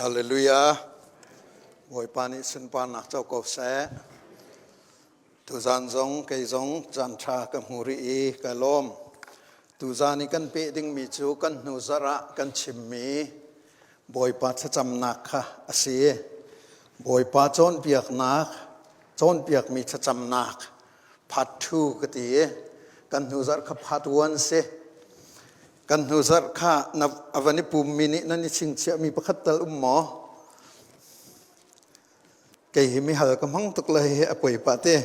Hallelujah. Bawipa nih sunparnak co ko seh. Tuzan zong kei zong caan ṭha ka hmu rih i ka lawm. Tuzan i kan peh dingmi cu kan hnu zarh ah kan chimmi Bawipa thlacamnak kha a si. Bawipa cawnpiaknak, cawnpiakmi thlacamnak part 2 ka ti i kan hnu zarh kha part 1 si. Kan hnu zarh kha na a van i pummi nih nan i chingchiahmi pakhat tal um maw? Kei hi mihal ka hmang tuk le hi a poi pah te.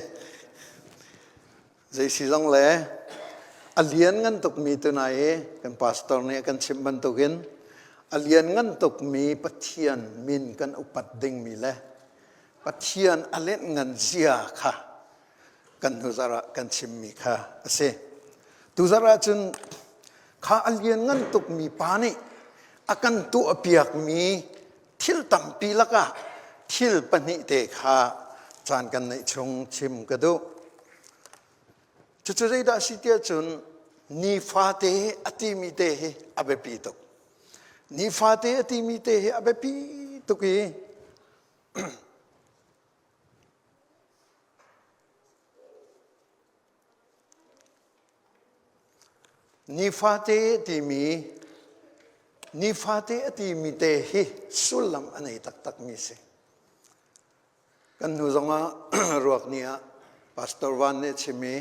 Zei si zong le a lian ngan tukmi tunai i kan pastor nih a kan chimh bantukin a lian ngan tukmi Pathian min kan upat dingmi le Pathian a lenh ngan zia kha kan hnuzarh ah kan chimmi kha a si. Tuzarh ahcun kha a lian ngan tukmi pa nih a kan tuahpiakmi thil tampi lakah thil pahnih te kha caan kan neih chung chim ka duh. Cucu zeidah a si tiah cun nifate a timi te hi a biapi tuk. Nifate a timi te hi a biapi tuk i Nifate timi nifate a timi te hi sullam a nei taktakmi si. Kan hnu zongah ruak ni ah Pastor Van nih a chim i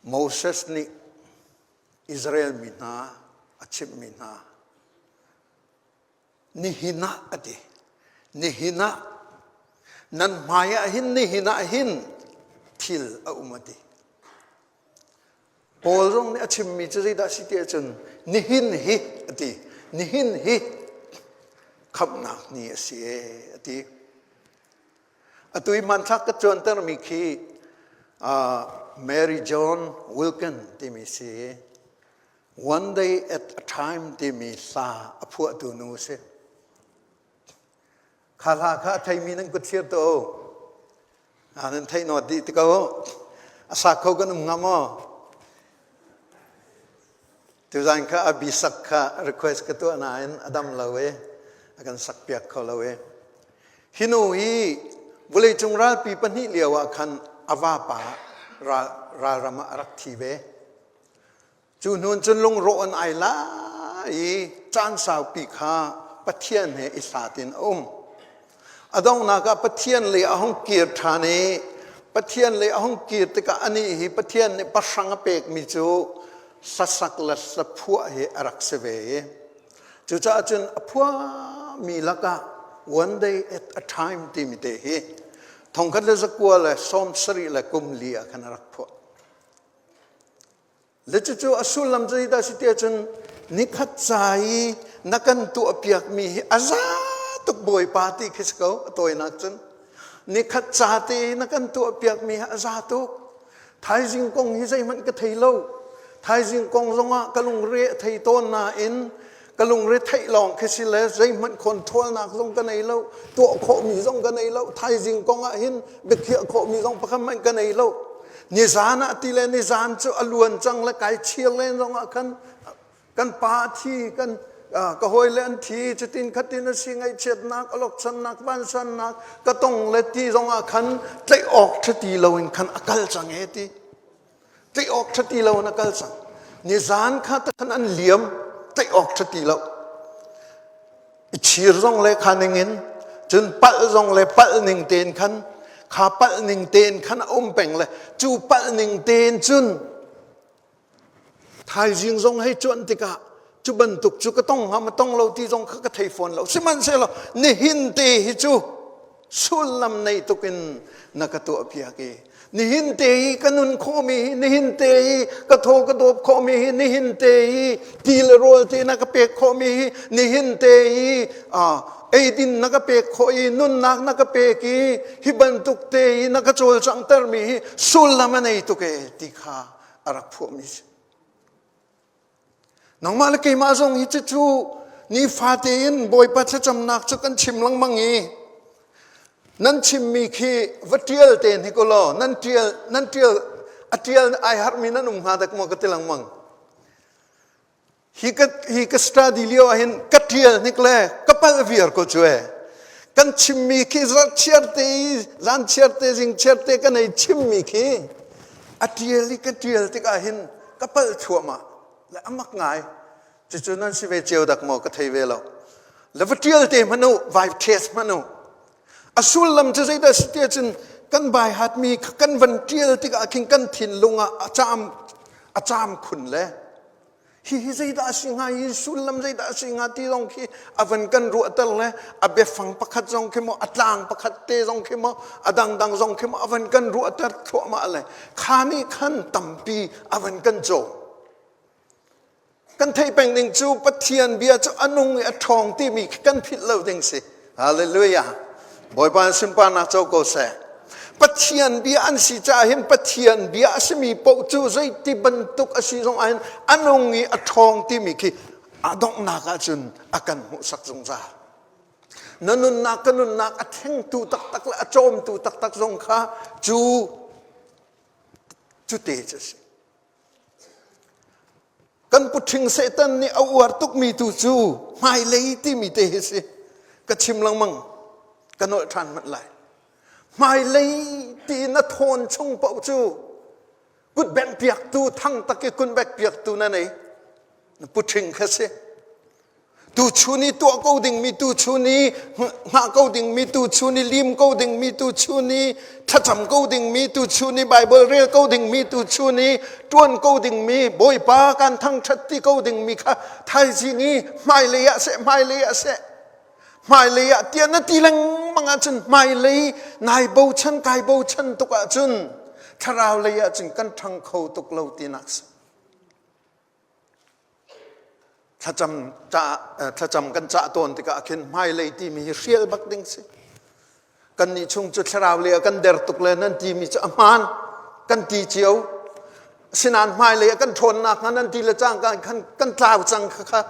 Moses nih Israel mi hna a chimhmi hna nihin ah a ti nihin ah nan hmai ah hin nihin ah hin thil a um a ti Paul zong nih a chimmi cu zeidah si ti ahcun nihin hi a ti nihin hi khamhnak ni a si e a ti atu i hmanthlak ka cuantermi khi Mary John Wilkin timi si One Day at a Time timi hla a phuahtu nu a si. Kha hla kha a theimi nan kut thlir to. Nan theih nawt dih ti ko. A sa kho kan um hnga maw? Tuzan kha a bisak kha request ka tuah nain a dam lo e. A kan sak piak kho lo e. Hi nu hi vawleicung ralpi pahnih lio ah khan a vapa ral, ralram ah a rak thi ve. Cu hnu cun lungrawh an ai la i caan saupi kha Pathian he i hlat in a um. A donghnak ah Pathian lei a hung kir ṭhan i Pathian lei a hung kir tikah anih hi Pathian nih pahrang a pekmi cu hlasak le hlaphuah hi a rak si ve i cucaah cun a phuahmi lakah one day at a time timi te hi 1974 ah khan a rak phuah. Le cucu a sullam cu zeidah si tiah cun nikhat ca i na kan tuahpiakmi hi a za tuk Bawipa ti khi si ko a tawinak cun. Nikhat ca te i na kan tuahpiakmi hi a za tuk. Thaizing kong hi zeihmanh ka thei lo. Thaizing kong zongah ka lungre a thei tawn nain ka lungre theih lawng khi si le zeihmanh controlnak zong ka nei lo tuah khawhmi zong ka nei lo thaizing kong ah hin biakhiah khawhmi zong pakhat hmanh ka nei lo nizan ah ti le nizan cu a luan cang le kai chir len zong ah khan kan pa thi kan ka hawi le an thi cutin khatin a si ngaihchiatnak alokchannak vansannak ka tong le ti zong ah khan tlaih awk ṭhati lo in khan a kal cang e ti tlaih awk ṭhati lo in a kal cang nizan kha ta khan an liam tlaih awk ṭhati lo I chir zong le kha ning in cun palh zong le palh ning tein khan kha palh ning tein khan a um peng le cu palh ning tein cun thaizing zong hei cuan tikah cu bantuk cu ka tong hnga ma tong lo ti zong kha ka thei fawn lo sihmanhsehlaw nihin te hi cu sullam nei tuk in na ka tuah piak i nihin te hi ka nun khawhmi hi nihin te hi ka thaw ka dawp khawhmi hi nihin te hi ti le rawl te na ka pek khawhmi hi nihin te hi eidin na ka pek khawh i nunnak na ka pek i hi bantuk te hi na ka cawlcanghtermi hi sullam a nei tuk e ti kha a rak phuahmi si Nangmah le keimah zong hi cucu nifate in Bawipa thlacamnak cu kan chim lengmang i nan chimmi khi va ṭial te hnik u law nan ṭial nan ṭial a ṭial ai harhmi nan um hnga dek maw ka ti lengmang. Hi ka hi ka study lio ah hin ka ṭial hnik le ka palh viar ko cu e. Kan chimmi khi zarh chiar te i zan chiar te zing chiar te kan ei chimmi khi a ṭial i ka ṭial tikah hin ka palh thluahmah le a mak ngai. Cucu nan si ve cio dak maw ka thei ve lo. Le va ṭial te hmanh u, vai test hmanh u. A sullam cu zeidah si tiah cun kan bai hatmi kan van ṭial tikah khin kan thinlung ah a caam a caam khun le hihi zeidah a si hnga hi sullam zeidah a si hnga ti zong khi a van kan ruahter le a biafang pakhat zong khi maw a tlang pakhat te zong khi maw a dangdang zong khi maw a van kan ruahter thluahmah le kha nih khan tampi a van kan cawm Kan theih peng ding cu Pathian bia cu a nung i a ṭhawng timi khi kan philh lo ding si. Hallelujah. Bawipa in sunparnak co ko seh. Pathian bia an si caah hin Pathian bia a simi paoh cu zeiti bantuk a si zong ah hin a nung i a ṭhawng timi khi a donghnak ahcun a kan hmuhsak zungzal. Na nunnak ka nunnak a thlengtu taktak le a cawmtu taktak zong kha cu cu te cu a si. Kan puṭhing Satan nih a uar tukmi tu cu hmailei timi te hi si. Ka chim lengmang, ka nolh ṭhan hmanh lai. Hmailei ti na thawn chung paoh cu kutbengh piaktu, thang tak i kutbengh piaktu na nei. Na puṭhing kha si. Tuchun i tuah ko dingmi tuchun i hngah ko dingmi tuchun i lim ko dingmi tuchun i thlacam ko dingmi tuchun i Baibal rel ko dingmi tuchun i ṭuan ko dingmi Bawipa kan thangṭhat ti ko dingmi kha thaizing i hmailei ah seh hmailei ah seh hmailei ah tiah na ti lengmang ahcun hmailei nai bochan kai bochan tuk ahcun thlarau lei ahcun kan ṭhang kho tuk lo tinak si. Thlacam, thlacam kan cah tawn tikah khin hmailei timi hi hrial bak ding si. Kannih chung cu thlarau lei ah kan der tuk le nan timi cu a hmaan kan ti cio. Asinain hmailei ah kan ṭhawnnak hnga nan ti le cangka khan kan tlau cang kha kha.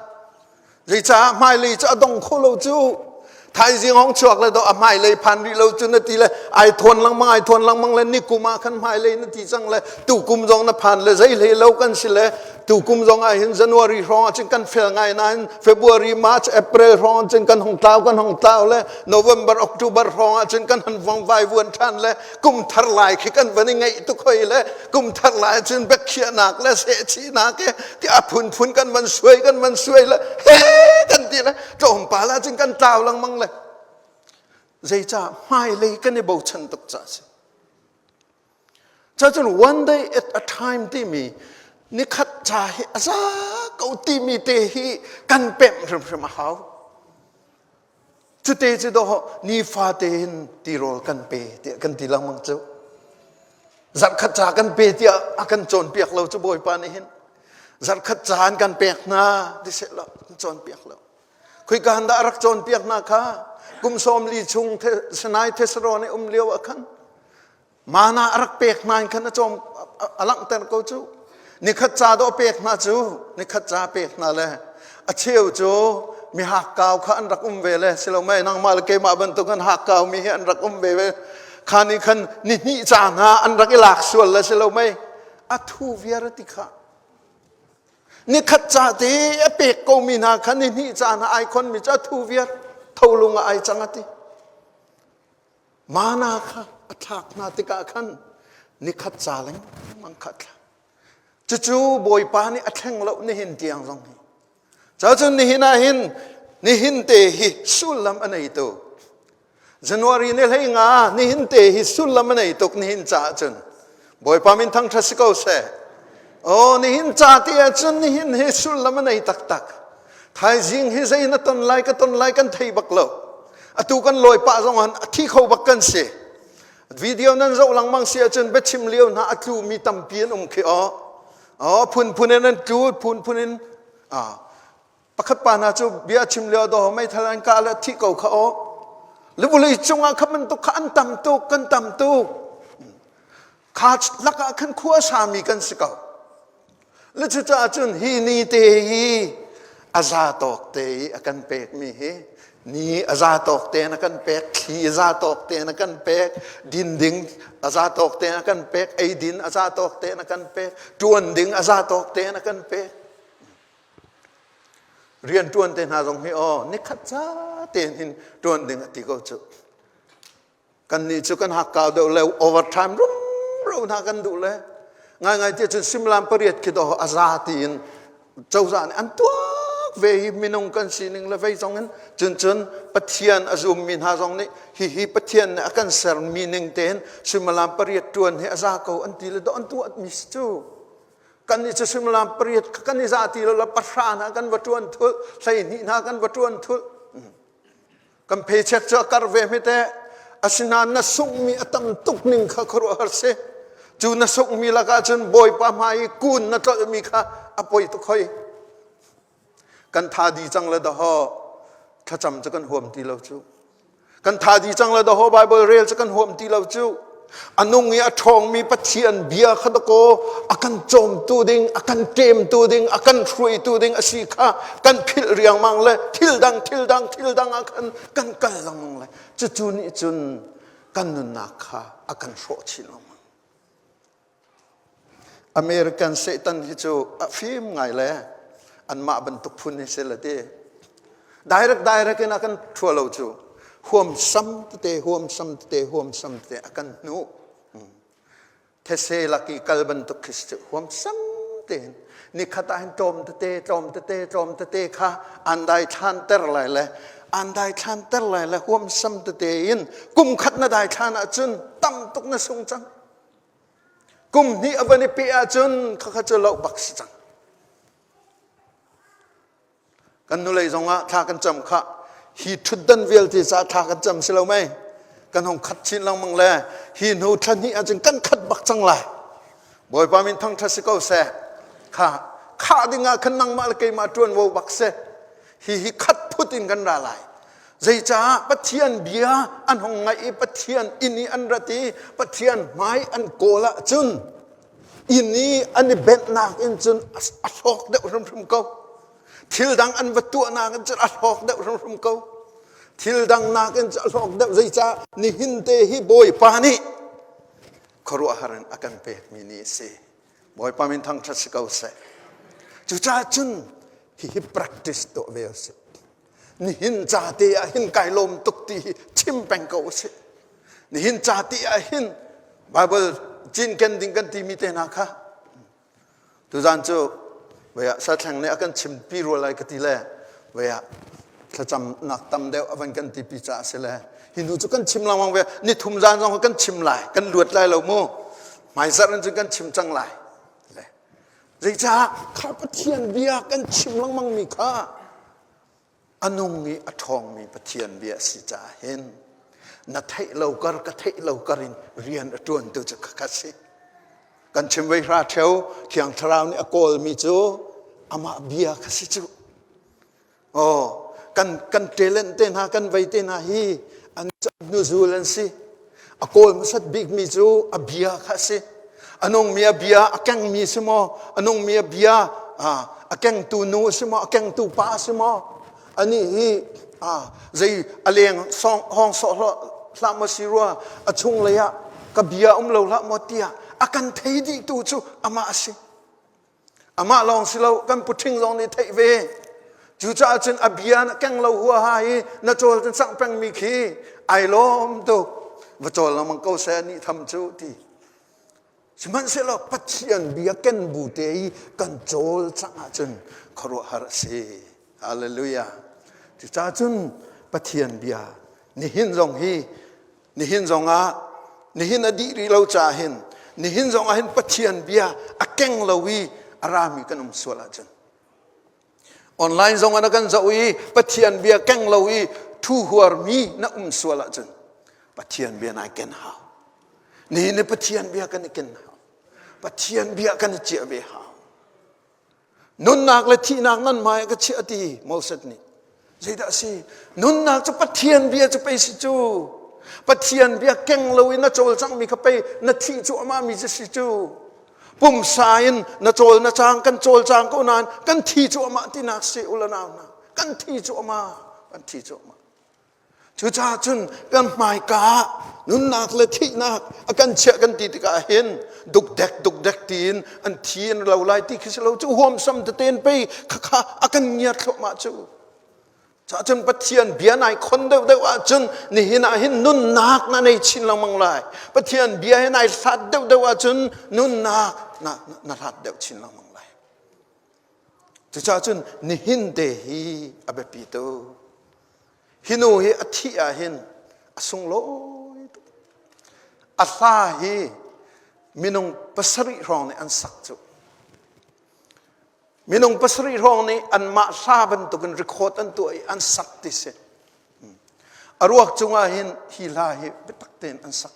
Zeicah hmailei cu a dong kho lo cu. Thaizing hong chuak le do a hmailei phan rih lo cu na ti le ai thawn lengmang ai thawn lengmang le nikum ah khan hmailei na ti cang le tukum zong na phan le zei hlei lo kan si le tukum zong ah hin January hrawng ah cun kan fel ngai nain February March April hrawng ah cun kan hong tlau kan hong tlau le November October hrawng ah cun kan han vong vai vuan ṭhan le kum thar lai khi kan van i ngaih tuk hoi le kum thar lai cun biakhiahnak le sehchihnak he ti a phunphun kan van suai kan van suai le he kan ti le tlawmpal ah cun kan tlau lengmang le zeicah hmailei kan i bochan tuk ca si cacun one day at a time timi nikhat ca hi a za ko timi te hi kan pemh hrimhrim a hau Cute cu dawh nifate in tirawl kan pe tiah kan ti lengmang cu. Zarhkhat ca kan pe tiah a kan cawnpiak lo cu Bawipa nih hin. Zarhkhat ca an kan pek hna ti seh law kan cawnpiak lo. Khoika han dah a rak cawnpiak hna kha kum 40 chung Sinai Thessalon i um lio ah khan Mana a rak pek hna in khan a cawm a langhter ko cu. Nikhat ca dawh pek hna cu nikhat ca pek hna le a cheu cu mi hakkau kha an rak um ve le silo mei nangmah le keimah bantuk an hakkau mi hi an rak um ve ve kha nih khan ni hnih ca hna an rak i lak sual le silo mei a thu viar ti kha nikhat ca te a pek ko mi hna kha ni hnih ca hna ai khon mi cu a thu viar tholung ah ai cang a ti Mana kha a thlak hna tikah khan nikhat ca lengmang kha a thlak. Cucu Bawipa nih a thleng lo nihin tiang zong hi. Cacun nihin ah hin nihin te hi sullam a nei tu. January ni hlei nga nihin te hi sullam a nei tuk nihin caah cun. Bawipa min thangṭhat si ko seh. Oh nihin ca ti ahcun nihin hi sullam a nei taktak. Thaizing hi zei na ton lai ka ton lai kan thei bak lo. Atu kan lawi pah zong han a thi kho bak kan si. Video nan zoh lengmang si ahcun biachim lio hna a tlu mi tampi an um khi aw. Aw phunphun in an tlu phunphun in ah pakhat pa hna cu bia chim lio do meithal an kah le thi ko kha aw. Le vulei cungah kha bantuk kha an tam tuk kan tam tuk. Kha lakah khan khua sami kan si ko. Le cucaah cun hi ni te hi a za tawk te i a kan pekmi hi ni a za tawk te in a kan pek thli a za tawk te in a kan pek din ding a za tawk te in a kan pek ei din a za tawk te in a kan pek ṭuan ding a za tawk te in a kan pek. Rian ṭuan te hna zong hi aw nikhat ca tein hin ṭuan ding a ti ko cu. Kannih cu kan hakkau deuh le overtime rumro hna kan duh le ngaingai ti cun simlam pariat khi dawh a za tiin cozah nih an tuak ve hi minung kan sining le vei zong in cun cun Pathian a zummi hna zong nih hihi Pathian nih a kan sermi ning tein suimilam pariat ṭuan hi a za ko an ti le dawh an tuah mi si cu. Kan nih cu suimilam pariat kan i za ti lo le pahra hna kan va ṭuan thulh 12 hna kan va ṭuan thulh. Kan paycheck cu a kar ve hme teh. Asinain na sunghmi a tam tuk ning kha khuaruahhar si. Cu na sunghmi lakah cun Bawipa hmai i kun na tlolhmi kha a poi tuk hoi. Kan tha di cang le dahaw thlacam cu kan huam ti lo cu. Kan tha di cang le dahaw Bible rel cu kan huam ti lo cu. A nung i a ṭhawngmi Pathian bia kha dakaw a kan cawmtu ding, a kan ṭemtu ding, a kan hruaitu ding a si kha kan philh riangmang le thil dang, thil dang, thil dang ah khan kan kal lengmang le cucu nih cun kan nunnak kha a kan hrawh chin lengmang. American Satan hi cu a fim ngai le anmah bantuk phun hi si le ti. Direct direct in a kan ṭhua lo cu. Huam sam tete, huam sam tete, huam sam tete a kan hnuh. These lak i kal bantuk khi si cu huam sam tein nikhat ah hin tlawm tete, tlawm tete, tlawm tete kha an dai thlan ter lai le an dai thlan ter lai le huam sam tete in kum khat na dai thlan ahcun tam tuk na sung cang. Kum hnih a van i peh ahcun khakha cu loh bak si cang. Kan nulei zongah thla kan cam kha hi ṭhutdan vialte caah thla kan cam si lo mei? Kan hung khat chin lengmang le hi hnu thla hnih ahcun kan khat bak cang lai. Bawipa min thangṭhat si ko seh. Kha khah dingah khan nangmah le keimah ṭuanvo bak si. Hi hi khat phut in kan ra lai. Zeicah Pathian bia an hung ngaih i Pathian inn i an rat i Pathian hmai an kawl ahcun inn i an i benhnak in cun a hlawk deuh hrimhrim ko. Thil dang an va tuahnak in cun a hlawk deuh hrimhrim ko. Thil dang nakin cun a hlawk deuh zeicah nihin te hi Bawipa nih khuaruahhar in a kan pekmi ni a si. Bawipa min thangṭhat si ko seh. Cucaah cun hihi practice tuah ve usih. Nihin ca te ah hin kai lawm tuk ti hi chim peng ko usih. Nihin ca te ah hin Bible cinken ding kan timi te hna kha tuzan cu vei ah sathleng nih a kan chim pi rua lai ka ti le vei ah thlacamnak tam deuh a van kan ti pi caah si le hi nu cu kan chim lengmang ve ni thum zan zong kan chim lai kan luat lai lo mu hmaizarh in cun kan chim cang lai le Zeicah kha Pathian bia kan chim lengmangmi kha a nung i a ṭhawngmi Pathian bia a si caah hin na theih lo kar ka theih lo kar in rian a ṭuantu cu khakha si. Kan chim vei hra ṭheo Thiang Thlarau nih a kawlmi cu amah bia kha si cu. Aw, kan kan talent te hna kan vei te hna hi an hnuzul an si. A kawl hmasat bikmi cu a bia kha a si. A nungmi a bia a kengmi si maw? A nungmi a bia a kengtu nu a si maw? A kengtu pa a si maw? Anih hi zei a leng song hong sawh hlah maw si rua a chung lei ah ka bia um lo hlah maw tiah a kan thei dihtu cu amah a si. Amah lawng si lo kan puṭhing zong nih theih ve. Cucaah cun a bia na keng lo huaha i na cawl cun sangh pengmi khi ai lawm tuk. Va cawl lengmang ko seh nih tham cu ti. Sihmanhsehlaw Pathian bia ken bu te i kan cawl cang ahcun khuaruahhar a si. Hallelujah. Cucaah cun Pathian bia nihin zong hi Nihin zongah nihin a dih rih lo caah hin nihin zongah hin Pathian bia a keng lo i a rami kan um sual ahcun online zongah na kan zoh i Pathian bia keng lo i thu huarmi na um sual ahcun Pathian bia nai ken hau. Nihin ni Pathian bia kan i ken hau. Pathian bia kan i ciah ve hau. Nunnak le thihnak nan hmai ka chiah ti Moses nih. Zeidah a si? Nunnak cu Pathian bia cu pei si cu. Pathian bia keng loin na cawlcanghmi kha pei na thih cu amah mi cu si cu. Pumsa in na cawl na cang kan cawlcang ko nain kan thi cu amah tinak si u la nau hna. Kan thi cu amah kan thi cu amah. Cucaah cun kan hmaika ah nunnak le thihnak a kan chiah kan ti tikah hin dukdek dukdek tiin an thi an lo lai ti khi si lo cu huamsam teten pei khakha a kan ngiar thluahmah cu. Cahcun Pathian bia nai khon deuhdeuh ahcun nihin ah hin nunnak na nei chin lengmang lai. Pathian bia hi nai hlat deuhdeuh ahcun nunnak na, na hlat deuh chin lengmang lai. Cucaah cun nihin te hi a biapi tuk. Hi nu hi a thih ah hin a sunglawi tuk. A hla hi minung pasarih hrawng nih an sak cu. Minung pasarih hrawng nih anmah hla bantukin record an tuah i an sak ti si. A ruak cungah hin hi hla hi biatak tein an sak.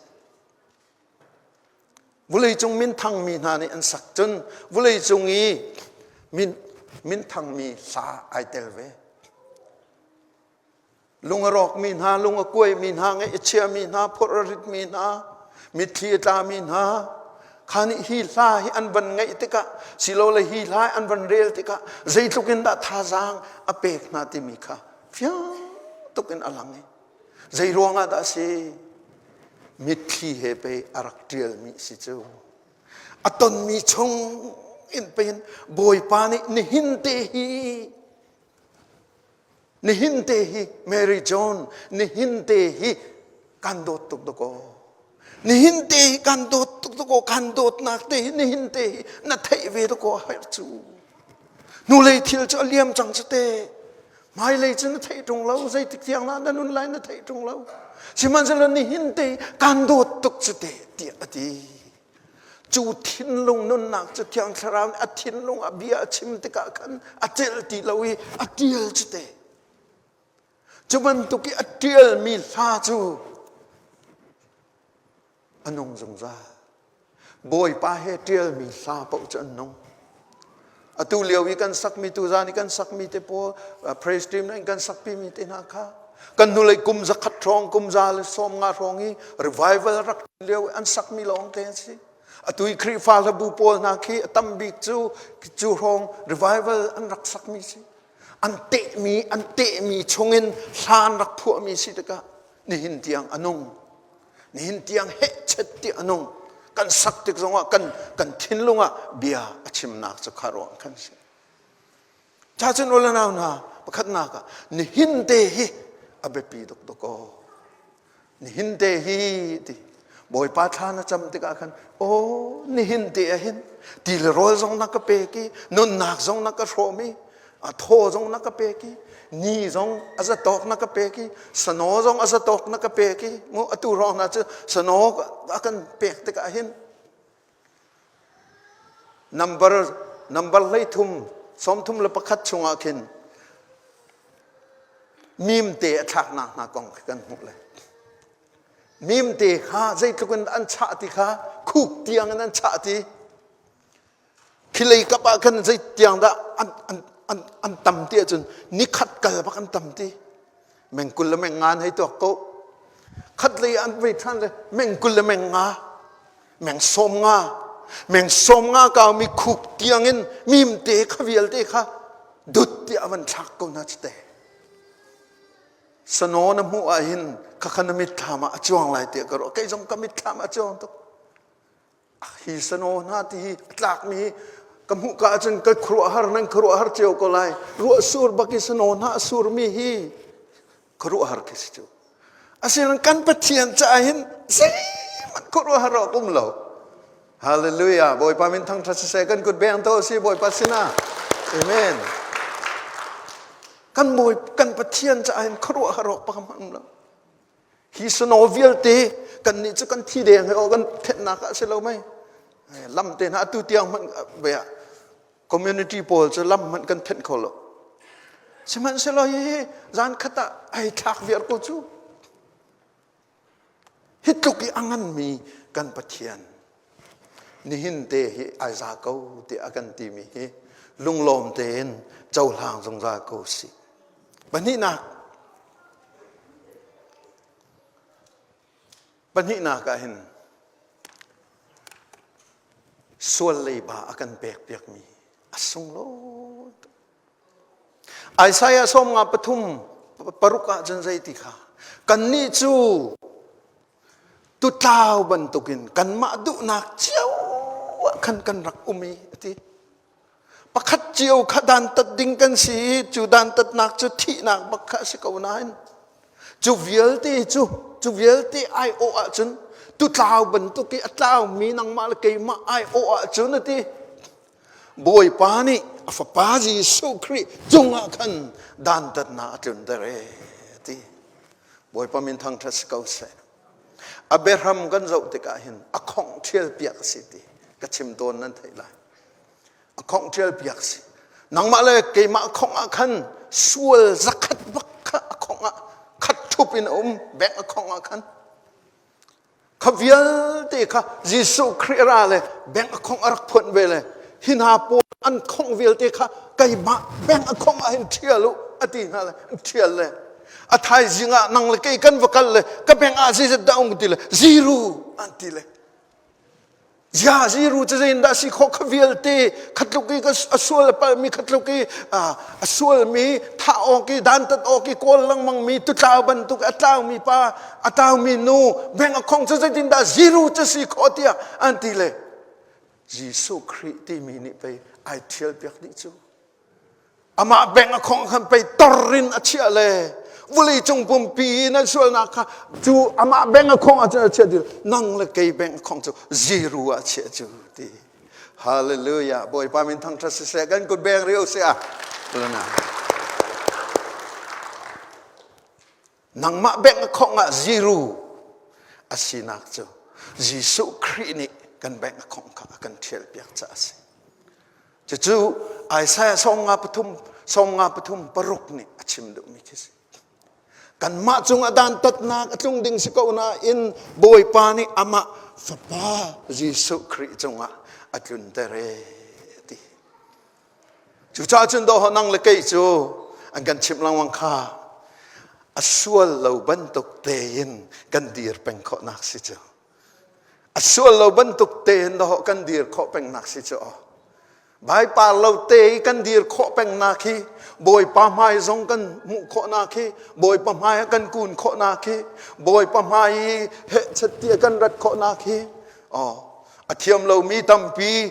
Vawleicung minthangmi hna nih an sak cun vawleicung i min, minthangmi hla ai tel ve. Lung a rawkmi hna, lung a kuaimi hna, ngaih a chiami hna, phorh a ritmi hna, mitthli a tlami hna, kha nih hi hla hi an van ngaih tikah silole hi hla an van rel tikah zeitluk in dah thazaang a pek hna timi kha fiang tuk in a lang i Zei ruangah dah a si? Mitthli he pei a rak ṭialmi si cu. A tonmi chung in pein Bawipa nih nihin te hi nihin te hi Mary John nihin te hi kan dawt tuk dakaw. Nihin te hi kan dawt tuk dakaw kan dawtnak te hi nihin te hi na theih ve dakaw a herh cu. Hnulei thil cu a liam cang cu te. Hmailei cu na theih ṭung lo, zeitik tiang dah na nun lai na theih ṭung lo. Sihmanhsehlaw nihin te kan dawt tuk cu te tiah a ti. Cu thinlung nunnak cu Thiang Thlarau nih a thinlung ah bia a chim tikah khan a celh ti lo i a ṭial cu te. Cu bantuk i a ṭialmi hla cu a nung zungzal. Bawipa he ṭialmi hla paoh cu an nung. Atu lio i kan sakmi tuzan i kan sakmi te pawl praise team in kan sakpimi te hna kha kan hnulei kum zakhat hrawng kum za le sawm nga hrawng i revival rak lio i an sakmi lawng te an si. Atu i Khrihfa hlabu pawl hna khi a tam bik cu cu hrawng revival an rak sakmi si. An tehmi an tehmi chungin hla an rak phuahmi si tikah nihin tiang a nung. Nihin tiang hehchet ti a nung. Kan sak tik zongah kan, kan thinlung ah bia a chimnak cu kha ruang khan si. Cha cun ule nau hna pakhatnak ah nihin te hi a biapi tuk tuk aw. Nihin te hi ti Bawipa thla na cam tikah khan aw nihin te ah hin ti le rawl zong na ka pek i nunnak zong na ka hrawm i a thaw zong na ka pek i ni zong a zatawk na ka pek i sano zong a zatawk na ka pek i mu atu hrawng hna cu sano a kan pek tikah hin number number 13 31 chungah khin mimte a thlaknak hna kong khi kan hmuh le mimte kha zeitluk in an chah ti kha khuk tiang in an chah ti Khilei kap ah khan zei tiang dah an, an, an, an tam ti ahcun nikhat kal bak an tam ti. Meng 20 le meng nga an hei tuak ko. Khat lei an vei ṭhan le meng 20 le meng nga, meng 50, meng 50 kaumi khuk tiang in mimte kha vialte kha dut tiah van thlak ko hna cu te. Sano na hmuh ah hin khakha na mitthlam ah a cuang lai tiah ka ruah. Kei zong ka mitthlam ah a cuang tuk. Hi sano hna ti hi a tlakmi hi ka hmuh ka ahcun ka khuaruahhar nan khuaruahhar cio ko lai. Ruah sur bak i sano hna a surmi hi khuaruahhar khi si cu. Asinain kan Pathian caah hin zeihmanh khuaruahhar awk um lo. Hallelujah. Bawipa min thangṭhat siseh kan kut beng to si Bawipa sinah. Amen. Kan Bawi kan Pathian caah hin khuaruahhar awk pakhat hmanh um lo. Hi snow vialte kannih cu kan thi deng he aw kan thenhnak ah si lo mei. Lam te hna atu tiang hmanh ve ah community pawl cu lam hmanh kan thenh kho lo. Sihmanhsehlaw hihi zan khat ah ai thlak viar ko cu. Hi tluk i a nganmi kan Pathian nihin te hi ai za ko tiah a kan timi hi lunglawm tein cohlang zungzal ko sih. Pahnihnak Pahnihnak ah hin sual leiba a kan pek piakmi a sunglawi tuk. Isaiah 53 paruk ah cun zei ti kha? Kannih cu tutlau bantukin kanmah duhnak cio ah khan kan rak um i a ti. Pakhat cio kha dantat ding kan si i cu dantatnak cu thihnak bak kha a si ko nain cu vialte cu cu vialte aiawh ahcun tutlau bantuk i a tlaumi nangmah le keimah aiawh ahcun a ti. Bawipa nih a fapa Jesuh Khrih cungah khan dantatnak a tlunter e ti. Bawipa min thangṭhat si ko seh. A biahram kan zoh tikah hin a khongh ṭhial piak a si ti ka chim tawn nan theih lai. A khongh ṭhial piak si. Nangmah le keimah khongh ah khan sual zakhat bak kha a khongh ah khat ṭhup in a um bank a khongh ah khan Kha vialte kha Jesuh Khrih ra le bank a khongh a rak phuan ve le hi hna pawl an khongh vialte kha keimah bank a khongh ah hin ṭhial u a ti hna le an ṭhial le a thaizing ah nang le kei kan va kal le ka bank ah zeizat dah um ti le zero an ti le Zia ziru cu zeiin dah si khawh kha vialte khatluk i a sual a palmi khatluk i a sualmi thah awk i dantat awk i kawl lengmang mi tutlau bantuk a tlaumi pa a tlaumi nu beng a khong cu zeitin dah ziru cu si khawh tiah an ti le Jesuh Khrih timi nih pei ai thial piak dih cu Amah beng a khong khan pei tor in a chiah le vawlei cung pumpi in an sualnak kha cu amah beng a khong ahcun a chiah ti nang le kei beng a khong cu zero ah chiah cu ti. Hallelujah. Bawipa min thangṭhat siseh kan kut beng rio si ah. Nangmah beng a khong ah zero a sinak cu Jesuh Khrih nih kan beng a khong kha a kan ṭhial piak caah a si. Cucu Isaiah 53 53 paruk nih a chim duhmi khi si. Kanmah cungah dantatnak a tlung ding si ko nain Bawipa nih amah Fapa Jesuh Khrih cungah a tlunter e ti. Cucaah cun dawh nang le kei cu an kan chimh lengmang kha a sual lo bantuk tein kan dir peng khawhnak si cu. A sual lo bantuk tein dawh kan dir khawh pengnak si cu aw. Baipar lo te i kan dir khawh pengnak hi Bawipa hmai zong kan hmuh khawhnak hi Bawipa hmai ah kan kun khawhnak hi Bawipa hmai i hehchat kan rat khawhnak hi aw a thiam lomi tampi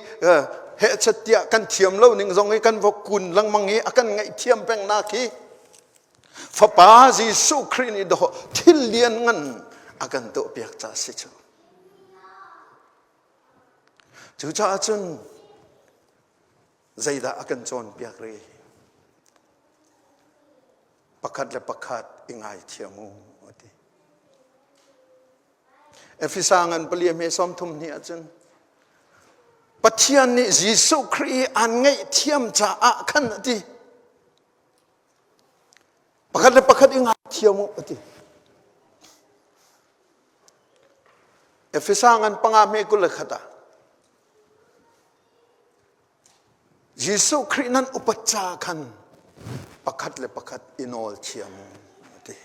hehchat tiah kan thiam lo ning zong i kan va kun lengmang i a kan ngaihthiam pengnak hi Fapa Jesuh Khrih nih dawh thil lian ngan a kan tuahpiak ca si cu. Cucaah cun zeidah a kan cawnpiak rih? Pakhat le pakhat i ngaithiam u a ti. Efesa ngan pali a hme sawm thum hnih ahcun Pathian nih Jesuh Khrih i aan ngaihthiam caah khan a ti. Pakhat le pakhat i ngaithiam u a ti. Efesa ngan panga hme 21 ah Jesuh Khrih nan upat ca khan pakhat le pakhat i nawl thiam u a ti.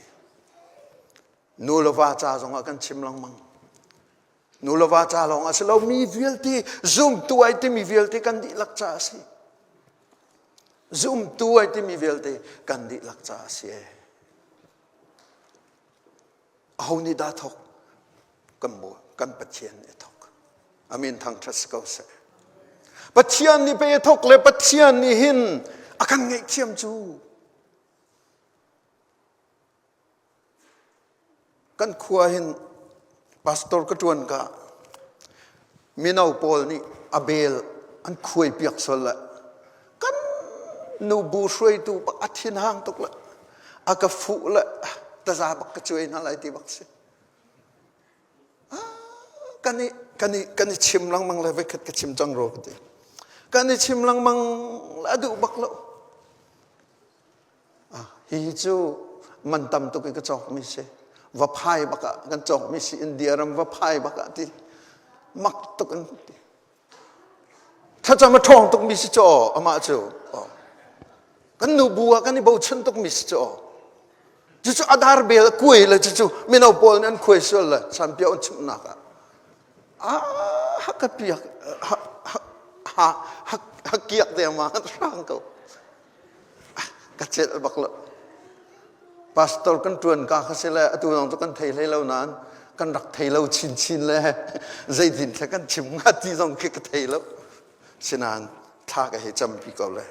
Nu le va ca zongah kan chim lengmang. Nu le va ca lawng a si lo mi vialte zumtu ai timi vialte kan dihlak ca a si. Zumtu ai timi vialte kan dihlak ca a si. Aho nih dah thawk? Kan kan Pathian nih a thawk. Amin thangṭhat si ko seh. Pathian nih pei a thawk le Pathian nih hin a kan ngaihthiam cu. Kan khua hin pastor ka ṭuan ka mino pawl nih a bel an khuai piak sual le kan nubu hruaitu bak a thinhang tuk le a ka fuh le taza bak ka cuai hna lai ti bak si. Kan i kan i kan i chim lengmang le voikhat ka chim cang rua ka ti. Kan i chim lengmang le a duh bak lo. Hihi cu man tam tuk i ka cawkmi si. Va phai bak ah kan cawkmi si India ram va phai bak ah ti mak tuk in ti. Thlacam a ṭhawng tukmi si cu aw amah cu. Kan nu bu ah kan i bochan tukmi si cu aw. Cucu adar bel a kuai le cucu mino pawl nih an khuai sual le sanpia an chimhnak ah. Ah ka piak ha ha ha kiak dengmang hrang ko. Ka celh bak lo. Pastor kan ṭuan ka kha si le atu zong cu kan thei hlei lo nain kan rak thei lo chinchin le zeitin thla kan chim hnga ti zong khi ka thei lo. Sinain thla ka hei campi ko le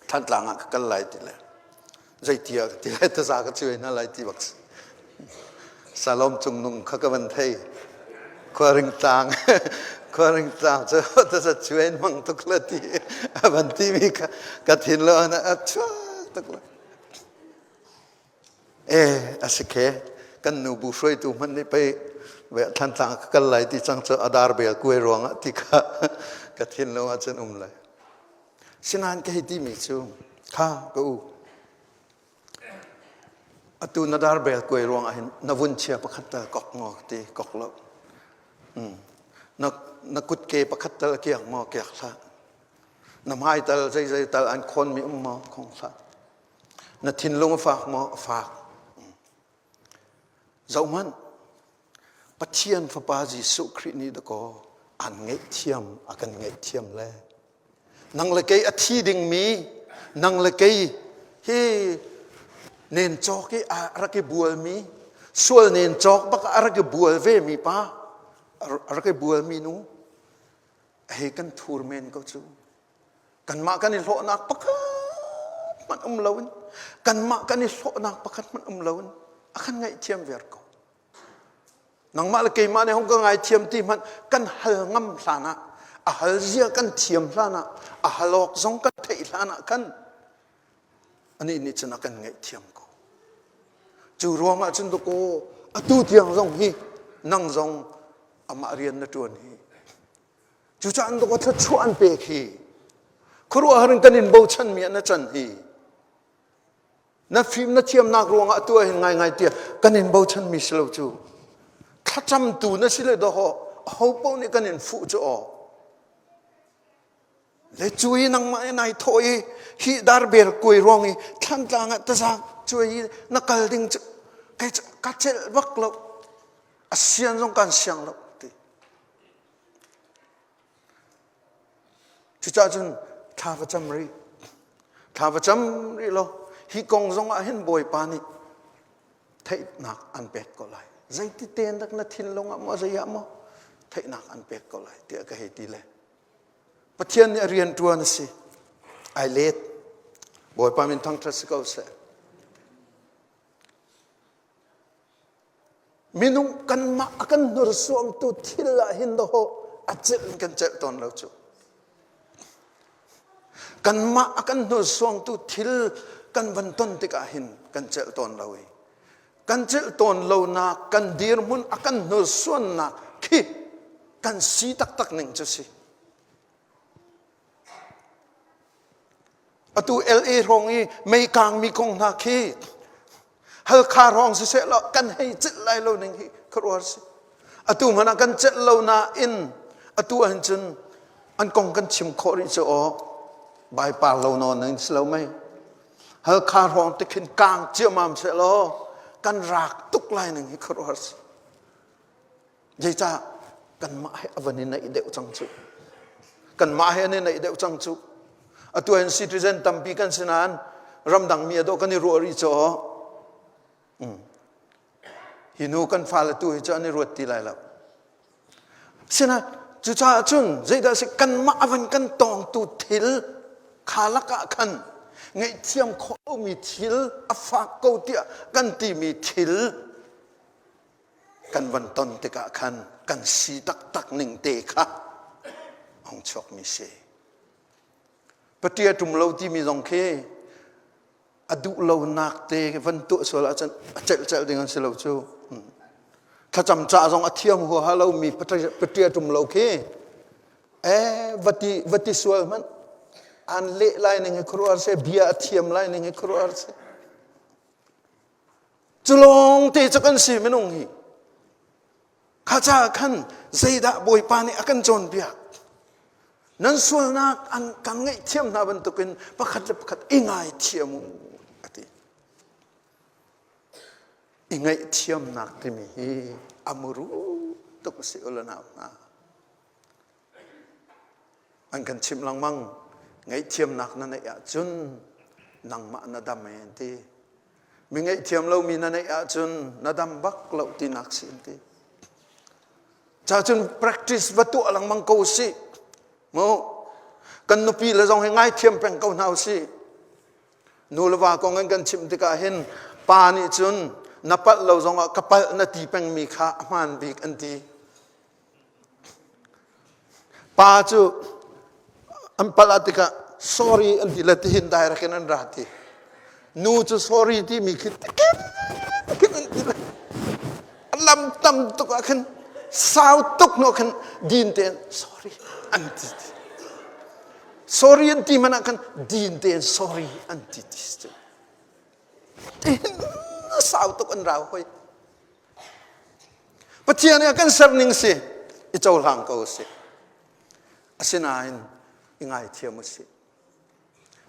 Thantlang ah ka kal lai ti le zeitia ka ti lai taza ka cuai hna lai ti bak si. Salom cung nung kha ka van thei. Khuaring tlang khuaring tlang cu taza cuai mang tuk la ti a van ti mi kha ka thin lo a chuak tuk la. E a si khe kan nu bu hruaitu hmanh nih pei ve Thantlang ka kal lai ti cang cu adar bel kuai ruangah ti kha ka thinlung ah cun um lai. Sinain ka hei timi cu kha ka u atu na dar bel kuai ruangah hin na vun chia pakhat tal kok maw ti kok lo. Na na kutke pakhat tal kiak maw kiak hlah. Na hmai tal zeizei tal an khawnmi um maw khong hlah. Na thinlung a fak maw? A fak. Zohhmanh, Pathian Fapa Jesuh Khrih nih dakaw an ngaihthiam, a kan ngaihthiam le nang le kei a thi dingmi, nang le kei hi nen cawk i a rak i bualmi, sual nen cawk bak a rak i bual ve mi pa, a rak i bualmi nu, hei kan thur men ko cu. Kanmah kan i hlawhnak pakhat hmanh um loin kanmah kan i hlawhnak pakhat hmanh um loin a kan ngaihthiam viar ko. Nangmah le keimah nih hong ka ngaithiam ti hmanh kan hal ngam hlan ah a hal zia kan thiam hlan ah a hal awk zong kan theih hlan ah khan anih nih cun a kan ngaihthiam ko. Cu ruangah cun dakaw atu tiang zong hi nang zong amah rian na ṭuan hi Cucaah an dawt thluachuah an pek hi khuaruahhar in kan in bochanmi ah na can hi na fim na thiamnak ruangah atu ah hin ngaingai tiah kan in bochanmi si lo cu thlacamtu na si le dawh aho paoh nih kan in fuh cu aw le cu i nangmah i nai thawh i hi darbel kuai ruang i thlantlang ah tazak cuai i na kal ding cu kei ka celh bak lo a sian zong kan siang lo ti Cucaah cun thla va cam rih. Thla va cam rih law hi kong zong ah hin Bawipa nih theihnak an pek ko lai. Zeiti ten dak na thinlung ah maw zei ah maw theihnak an pek ko lai tiah ka hei ti le. Pathian nih a rian ṭuan a si. Ai let. Bawipa min thangṭhat si ko seh. Minung kanmah a kan hnursuangtu thil ah hin dawh a celh in kan celh tawn lo cu. Kanmah a kan hnursuangtu thil kan van ton tikah hin kan celh tawn lo i kan celh tawn lonak kan dirhmun a kan hnursuannak khi kan si taktak ning cu si. Atu LA hrawng i mei kangmi kong hna khi Halkha hrawng siseh law kan hei celh lai lo ning hi khuaruahhar si. Atu hmanh ah kan celh lo nain atu ahhin cun an kong kan chim khawh rih cu aw baipar lo nawn in si lo mei. Halkha hrawng te khin kang ciamam seh law kan raak tuk lai ning hi khuaruahhar si. Zeicah kanmah he a van i naih deuh cang cu. Kanmah he an i naih deuh cang cu. Atu hin citizen tampi kan si nain ramdang mi a dawh kan i ruah rih caw. Mm. Hi nu kan fale tu hi cu an i ruat ti lai lo. Sina cucaah cun zeidah si kanmah a van kan tawngtu thil kha lakah khan ngaihthiam khawh mi thil a fak ko tiah kan timi thil kan van ton tikah khan kan si taktak ning te kha hong chuakmi si. Paṭia ṭum lo timi zong khi a duh lonak te van tuah sual ahcun a celh celh ding an si lo cu. Thlacam ca zong a thiam huaha lomi paṭia ṭum lo khi eh vati vati sual hmanh an leh lai ning hi khuaruahhar seh bia a thiam lai ning hi khuaruahhar seh Cu lawng te cu kan si minung hi. Kha caah khan zeidah Bawipa nih a kan cawnpiak? Nan sualnak an kan ngaihthiam hna bantukin pakhat le pakhat i ngaithiam u a ti. I ngaihthiamnak timi hi a muru tuk a si u le nau hna. An kan chimh lengmang ngaihthiamnak na neih ahcun nangmah na dam e an ti. Mi ngaihthiam lomi na neih ahcun na dam bak lo tinak si an ti. Ca cun practice va tuah lengmang ko sih. Mu kan nupi le zong hi ngaithiam peng ko hna usih. Nu le va kong in kan chim tikah hin pa nih cun na palh lo zongah ka palh na ti pengmi kha a hmaan bik an ti. Pa cu an palh ah tikah sorry an ti le tihin direct in an ra ti. Nu cu sorry timi khi tikin tikin an ti le lam tam tuk ah khin sau tuk hnu khin din tein sorry an ti ti. Sorry an ti hmanh ah khan din tein sorry an ti ti. Tihin sau tuk an rau hoi. Pathian nih a kan ser ning si i cohlang ko usih. Asinain i ngaithiam usih.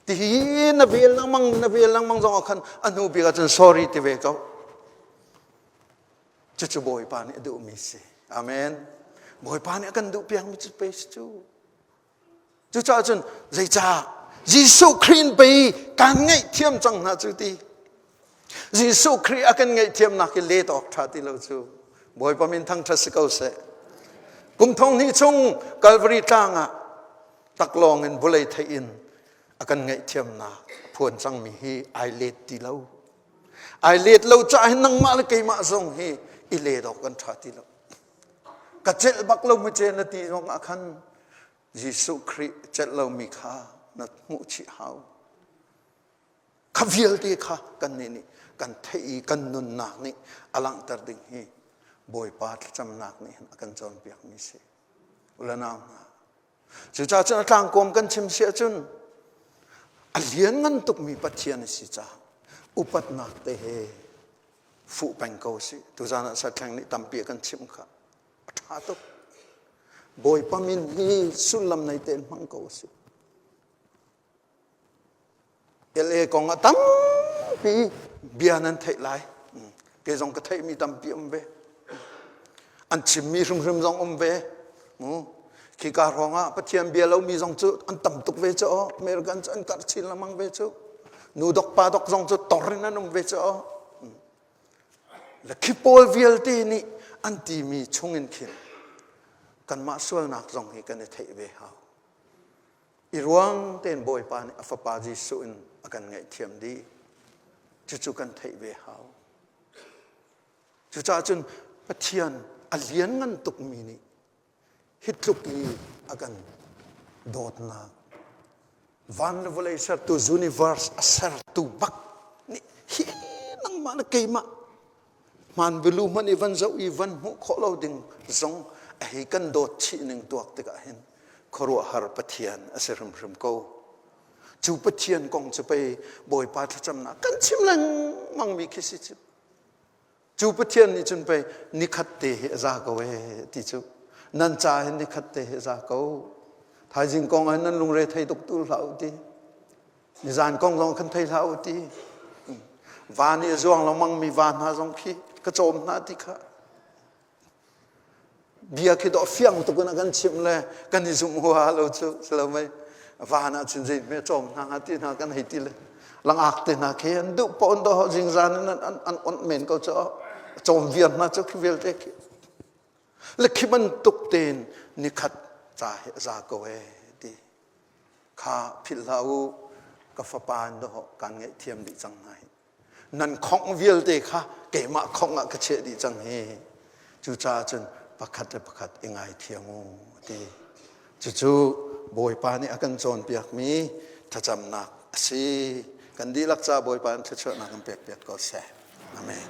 Tihi na vel lengmang na vel lengmang zong ah khan a hnu bik ahcun sorry ti ve ko. Cucu Bawipa nih a duhmi si. Amen. Bawipa nih a kan duh piakmi cu pe si cu. Cucaah cun zeicah Jesuh Khrih in pei kan ngaihthiam cang hna cu ti. Jesuh Khrih a kan ngaihthiamnak hi let awk ṭha ti lo cu. Bawipa min thangṭhat si ko seh. Kum thong hnih chung Calvary tlang ah taklawng in vawlei theih in a kan ngaihthiamnak a phuan cangmi hi ai let ti lo. Ai let lo caah hin nangmah le keimah zong hi i let awk kan ṭha ti lo. Ka celh bak lo mu ce na ti zong ah khan Jesuh Khrih celh lomi kha na hmuh chih hau. Kha vialte kha kannih nih kan theih i kan nunnak nih a langhter ding hi Bawipa thlacamnak nih hin a kan cawnpiakmi si. Ulanau hna, cucaah cun a tlangkawm kan chim si ahcun a lianngan tukmi Pathian a si caah upatnak te he fuh peng ko si. Tuzan ah satleng nih tampi a kan chimh kha. A ṭha tuk. Bawipa min hi sullam nei tein hmang ko si. LA kong ah tampi bia nan theih lai. Kei zong ka theihmi tampi um ve. An chimmi hrimhrim zong um ve. Khika hrawng ah Pathian bia lomi zong cu an tam tuk ve cu aw. American cu an karh chin lengmang ve cu. Nu dok pa dok zong cu tor in an um ve cu aw. Le khi pawl vialte nih an timi chungin khin kanmah sualnak zong hi kan i theih ve hau. I ruang tein Bawipa nih a fapa Jesuh in a kan ngaihthiam dih. Cucu kan theih ve hau. Cucaah cun Pathian a lianngan tukmi nih hi tluk i a kan dawtnak van le vawlei sertu universe a sertu bak nih hi nangmah le keimah hmaan bilu hmanh i van zoh i van hmuh khawh lo ding zong a hei kan dawt chih ning tuak tikah hin khuaruahhar Pathian a si hrimhrim ko. Cu Pathian kong cu pei Bawipa thlacamnak kan chim lengmang mi khi si cu. Cu Pathian nih cun pei nikhat te hi a za ko ee ti cu. Nan ca hin nikhat te hi a za ko. Thaizing kong ah nan lungre thei tuk tu hlah u ti. Nizan kong zong khan thei hlah u ti. Va nih a zuang lengmang mi va hna zong khi ka cawm hna ti kha. Bia khi dawh fiang tuk in a kan chimh le kan i zumh hua lo cu si lo mei. Van ah cun zei hme cawm hna hnga ti hna kan hei ti le langak te hna khi an duh pawn do zingzan in an an onh men ko cu cawm viar hna cu khi vialte khi le khi bantuk tein nikhat ca hi a za ko e ti kha philh hlah u ka fapa in do kan ngaihthiam dih cang hna hi nan khongh vialte kha keimah khongh ah ka chiah dih cang hi cucaah cun pakhat le pakhat i ngaithiam u ti cucu bawipa nih a kan cawnpiakmi thlacamnak a si kan dihlak ca bawipa in thluachuahnak kan pekpiak ko seh amen.